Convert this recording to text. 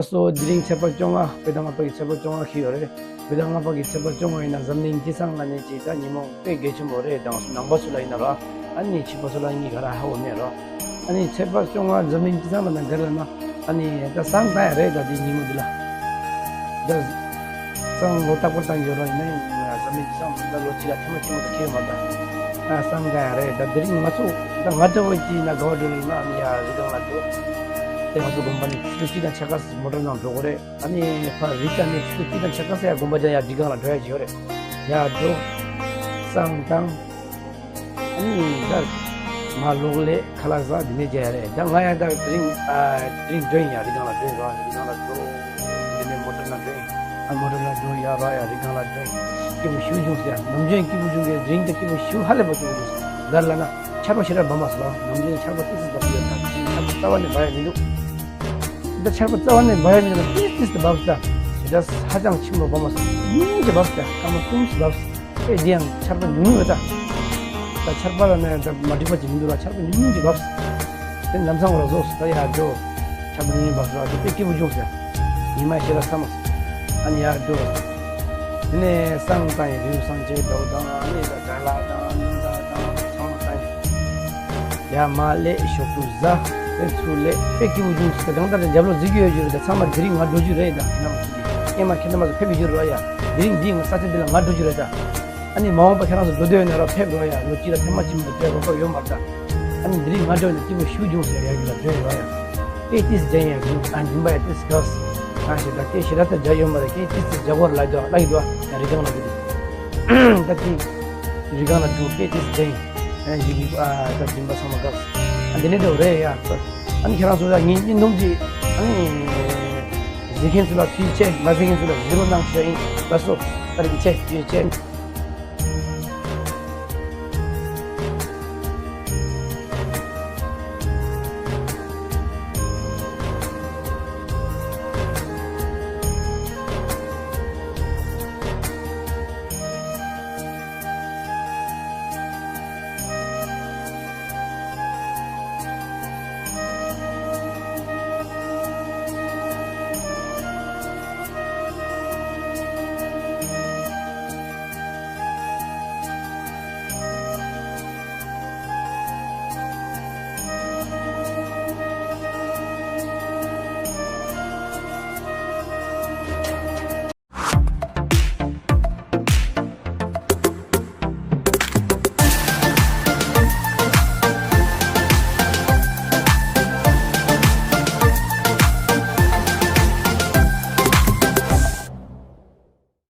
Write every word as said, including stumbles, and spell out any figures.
སོ་དེ་རིང་ཚེས་པ་བཅོ་ལྔ། བོད་ཟླ་ལྔ་པ་གི་ཚེས་པ་བཅོ་ལྔ་ཁེལ་ཡོད་རེད། བོད་ཟླ་ལྔ་པ་གི་ཚེས་པ་བཅོ་ལྔ་ཡིན་ན་འཛམ་གླིང་སྤྱི་བསང་ལ་ནི་ཅིག་ད་ཉིན་མོ་དཔེ་གལ་ཆེན་པོ་རེད། དང་ནང་པ་ཚོ་ལ་ཡིན་ན་ར། ཨ་ནི་ཕྱི་པ་ཚོ་ལ་གཉིས་ཀ་ར་ཧ་གོ་མེད་ར། ཨ་ནི་ཚེས་པ་བཅོ་ལྔ་འཛམ་གླིང་སྤྱི་བསང་ལ་ན་ག་རེ་ལབ་ན། ཨ་ནི་ད་བསང་བཏང་ཡ་རེད། ད་དེ་ཉིན་མོ་འདི་ལ་ད་བསང་ལོ་རྟག་པར་བཏང་ཡོད་ར། ཡིན་ན་ཡང་འཛམ་གླིང་སྤྱི་བསང་ད་ལོ་གཅིག་ལ་ཐེངས་མ་གཅིག་མ་གཏོགས་ཁེལ་ཡོད་མ་རེད། ད་བསང་བཏང་ཡ་རེད། ད་དེ་རིང་ང་ཚོ་ད་ང་འདྲ་བོ་ཅིག་ཡིན་ན་ག་བ་འགྲོ་ཡིན་ན། ཨ་ནི་ཡ་རི་སྒང་ལ་འགྲོ། དེ་ང་ཚོ་དགོན་པ་ནས་ཆུ་ཚོད་གཅིག་དང་ཕྱེད་ཀ་ཙམ་མོ་ཊ་ནང་འགྲོ་དགོས་རེད། ཨ་ནི་ཕར་རི་ཀ་ནས་ཆུ་ཚོད་གཅིག་དང་ཕྱེད་ཀ་ཙམ་ཡ་དགོན་པ་ཅན་ཡ་རི་སྒང་ལ་འགྲོ་ཡ་ཅིག་ཡོད་རེད། ཡ་འགྲོ། བསང་བཏང་། ཨ་ནི་ད་མར་ལོག་ལས་ཁ་ལག་ཟ། དེ་ནས་མཇལ་ཡ་རེད། ད་ང་ཡ་ད་དེ་རིང་ཨ་དེ་རིང་འགྲོ་ཡིན། ཡ་རི་སྒང་ལ་འགྲོ་ཡིན་ར། རི་སྒང་ལ་འགྲོ། དེ་ནས་མོ་ཊ་ནང་འགྲོ་ཡིན། ཨ་མོ་ཊ་ལ་འགྲོ་ཡ་ར། ཡ་རི་སྒང་ལ་འགྲོ་ཡིན། སྐྱིད་པོ་ཞེ་པོ་བྱུང་ཟེར། ནམ་རྒྱུན་སྐྱིད་པོ་བྱུང་གི་དེ་རིང་ད་སྐྱིད་པོ་ཞེ་པོ་ཧ་ལས་པ་བྱུང་གི་འདུག་ག་རེ་ལབ་ན་ཆར་པ་ཞེ་དྲག་འབབ་མ་སོང་། ནམ་རྒྱུན་ཆར་པ་ཏོག་ཙམ་འབབ་ཀྱི་ཡོད་ད། ཆར་པ་རྩ་བ་ནས་འབབ་ཡ་མི་འདུག་ད་ཆར་པ་རྩ་བ་ནས་འབབ་ཡ་མི་འདུག་ཏིས་ཏིས་ཏིས་འབབ་ད། ཞེ་དྲག་ཧ་ཅང་ཆེན་པོ་འབབ་མ་སོང་། ཉུང་ཉུང་ཅིག་འབབ་ད། སྐར་མ་གསུམ་ཙམ་འབབ། ཨེ་འདི་ཡང་ཆར་པ་ཉུང་ཉུང་རེད་ད། ད་ཆར་པ་ལ་ནི་ད་མ་འགྲིག་པ་ཅིག་མི་འདུག་ར། ཆར་པ་ཉུང་ཉུང་ཅིག་འབབ། དེ་ལམ་སང་བར་རྫོགས་སོང་། ད་ཡར་འགྲོ། ཆར་པ་ཉུང་ཉུང་འབབ་སོང་། ཨ་དེ་དཔེ་སྐྱིད་པོ་བྱུང་ཟེར། ཉི་མ་ཞེ་དྲག་ཚ་མ་སོང་། ཨ་ནི་ཡར་འགྲོ། དེ་ནས་བསང་བཏང་ཡིན། རིལ་བུ་སྲན་ཆེན་འདྲ་བོ་དང་། ཨ་ནི་ད་དགྲ་ལྷ་དང་ཉི་ཟླ་དང་ཚང་མ་བཏང་ཡིན། ཡར་མར་སླེབས། ཞོགས་དུས་ཟ། དེ་ཚུར་སླེབས། དཔེ་སྐྱིད་པོ་བྱུང་ཟེར། གང་ལྟར་རྒྱབ་ལོགས་གཟིགས་ཀྱི་ཡོད་རྒྱུ་རེད་ད། ཚང་མ་དེ་རིང་ང་འགྲོ་རྒྱུ་རེད་ད། ནམ་ཞིག་སྔོན་མ་ཁྱེད་རྣམ་པ་ཚོ་ཕེབས་ཡོད་རྒྱུ་རེད་ཡ། དེ་རིང་འདི་ང་ས་ཆ་འདི་ལ་ང་འགྲོ་རྒྱུ་རེད་ད། ཨ་ནི་མ་འོངས་པ་ཁྱེད་རང་ཚོ་འགྲོ་འདོད་ཡོད་ན་ར་ཕེབས་རོགས་ཡ། ལོ་གཅིག་ལ་ཐེངས་མ་གཅིག་མ་གཏོགས་ཕེབས་རོགས་སྐབས་ཡོད་མ་རེད་ད། ཨ་ནི་འདི་རིང་ང་འགྲོ་ཡིན་ན་སྐྱིད་པོ་ཞེ་པོ་བྱུང་ཟེར་ཡ་གི་ལ་འགྲོ་ཡོད་ཡ། སྐད་ཏིས་རྒྱག་ཡ་གི། ཨ་འདུན་པ་ཡ་ཏིས་དགའ། ཨ་ཞེ་ད་སྐད་ཞེ་དྲག་ད་རྒྱག་ཡོད་མ་རེད། སྐད་ཏིས་ཏིས་རྒྱག་གོ་ར་ལ་རྒྱག་ལ་ཡི་དོ། ཡ་རི་སྒང་ལ་འགྲོ་དུས་ད་ཏིས་རི་སྒང་ལ་འགྲོ། སྐད་ཏིས་རྒྱག་ཡིན། ཨ་ཞེ་གི་ཨ་ད་འདུན་པ་ཚང་མ་དགའ། ཨ་འདི་ནས་འགྲོ་རེད་ཡ། ཨ་ནི་ཁྱེད་རང་ཚོ་ད་ངའི་བརྙན་ཐུང་ཅིག་ཨ་ནི་གཟིགས་མཁན་ཚོ་ལ་ཐུགས་རྗེ་ཆེ། མ་གཟིགས་མཁན་ཚོ་ལ་གཟིགས་རོགས་གནང་ཞུ་ཡ་ཡིན། ལགས་སོ། ད་རིང་ཆེ་ཐུགས་རྗེ་ཆེ།